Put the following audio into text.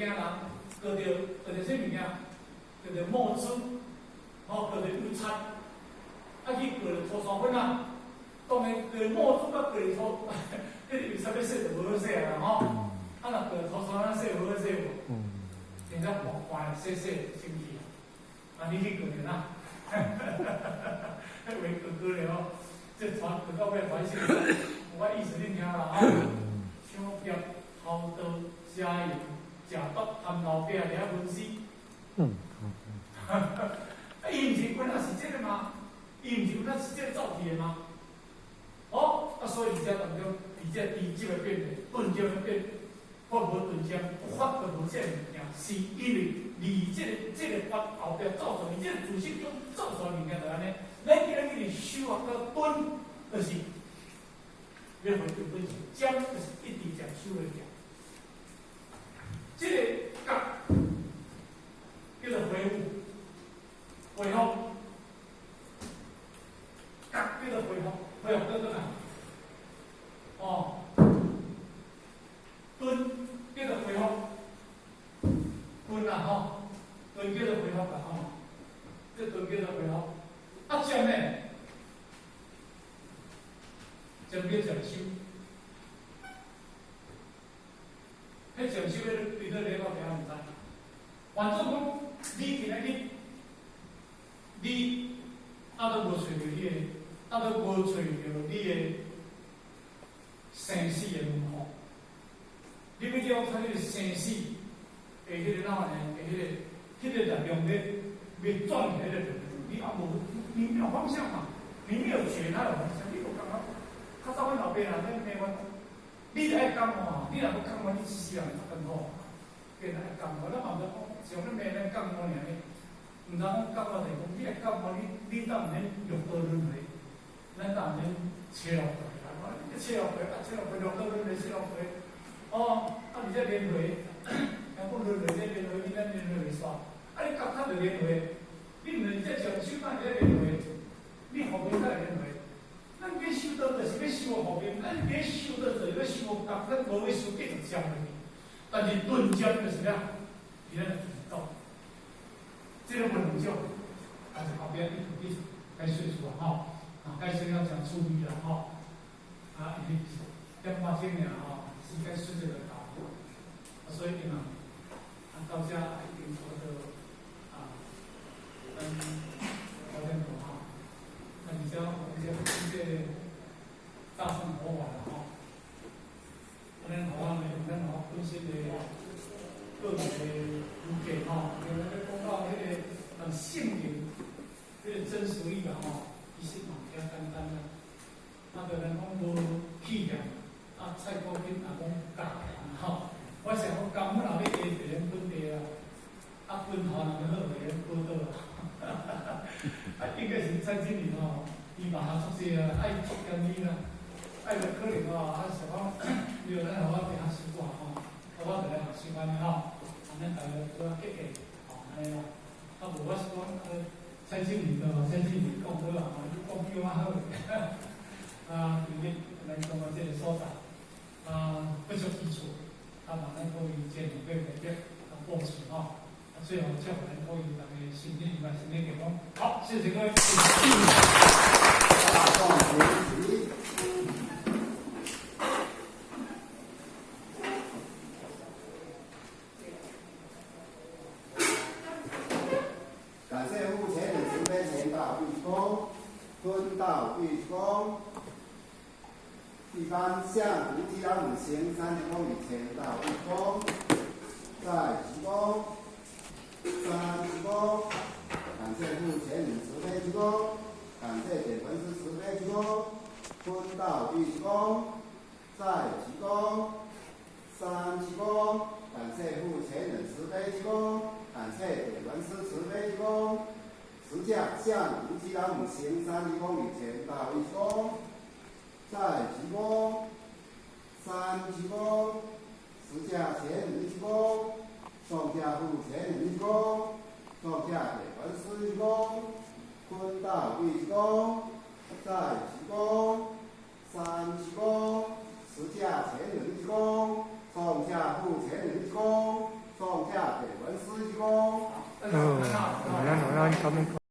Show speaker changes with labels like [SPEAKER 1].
[SPEAKER 1] 驚人，割著啥物件？割著墨汁，吼，割著油漆，啊去割著塗刷粉仔。當然，割墨汁佮割塗，彼個油漆欲洗就無好洗啊啦吼。啊，若割塗刷粉洗無好洗無？真正寒寒洗洗就清氣啊！你去割著哪？彼話割割咧吼，這傳割到尾傳死。我意思恁聽啦吼。搶劫、偷盜、邪淫、食毒、含老爸掠分屍。啊，伊毋是本來是這个嗎？伊毋是本來是這个走去的嗎？哦，啊，所以佇遮當中，佇這低級的變化，頓漸的變，法無頓漸，不發就無這個物件，是因為離這個法後壁走出來，這個知識中走出來物件就按呢。咱今日去修學到頓，就是要回歸本性，漸就是一直漸修的漸。這個覺叫做恢復，恢復，覺叫做恢復，恢復倒轉來。哦，頓叫做恢復，頓啊吼，頓叫做恢復啦吼，這頓叫做恢復。啊，漸呢？漸叫漸修。彼漸修咧，對倒咧，我聽毋知。反正講，你今仔日，你猶閣無揣著你的，猶閣無揣著你的生死的門戶。你欲了解彼個生死的彼個哪呢？的彼個力量咧，欲轉起來個力量，你猶無，你沒有方向嘛？你沒有覺他有方向，你無感覺。較早阮老爸啦，咧罵阮，你著愛感悟，你若無感悟，你一世人會足艱苦。變愛感悟，咱嘛毋知講，像恁罵咱感悟爾呢？毋知講感悟就是講，你愛感悟，你當毋免六道輪迴，咱當毋免七六道，啊，七六道啊，七六道，六道輪迴，七六道。哦，啊，而且輪迴，聽講輪迴這輪迴，你咱輪迴袂煞。啊，你覺較著輪迴，你毋是這上手當這輪迴，你後面才會輪迴。咱欲修道就是欲修後面，咱欲修道就是欲修覺，咱無欲修繼續漸落去。但是頓漸就是啥？佇咱就是道。這個無兩種，但是後壁一直該說出來吼，啊，該說要講處理啦吼，啊，因為點半鐘爾吼，時間說這個到，啊，所以嘛，啊，到這已經差不多啊，咱9點多吼，那而且我們這這個大乘佛法啦吼，啊，咱台灣的，咱台灣本身的個人的理解吼，因為咱講到彼個聖靈，彼個真實義啦吼，其實嘛較簡單啦。啊，就咱講無氣量，啊，蔡國斌也講教吼，我想講教阮若欲加就免本地啦，啊，分頭若欲好就免報道啦。啊，應該是蔡經理吼，伊嘛足濟啊，愛足建議啦，愛著可能吼，啊，想講，你著咱予我定下習慣吼，啊，我就來學習按呢吼，按呢大家做結結，吼，按呢啦。啊，無我是講，蔡經理對無？蔡經理講好啊，你講比我好。啊，今日咱講到這個所在，啊，不足基礎，啊，嘛咱可以建議欲繼續啊保持吼，啊，最後祝福咱各位大家身體愉快，身體健康。好，謝謝各位。
[SPEAKER 2] 大眾學習。感謝目前的慈悲前道義工，坤道義工。一般向菩提老母行三鞠躬以前道一躬，再鞠躬，三鞠躬。感謝目前人慈悲鞠躬，感謝點文師慈悲鞠躬，坤道義鞠躬，再鞠躬，三鞠躬。感謝目前人慈悲鞠躬，感謝點文師慈悲鞠躬。十架向菩提老母行三鞠躬以前道一躬。再鞠躬，三鞠躬，十架前人鞠躬，宋家父前人鞠躬，宋家點文師鞠躬，坤道義鞠躬，再鞠躬，三鞠躬，十架前人鞠躬，宋家父前人鞠躬，創下鐵文師一躬。
[SPEAKER 3] 哦，晚安晚安，他們。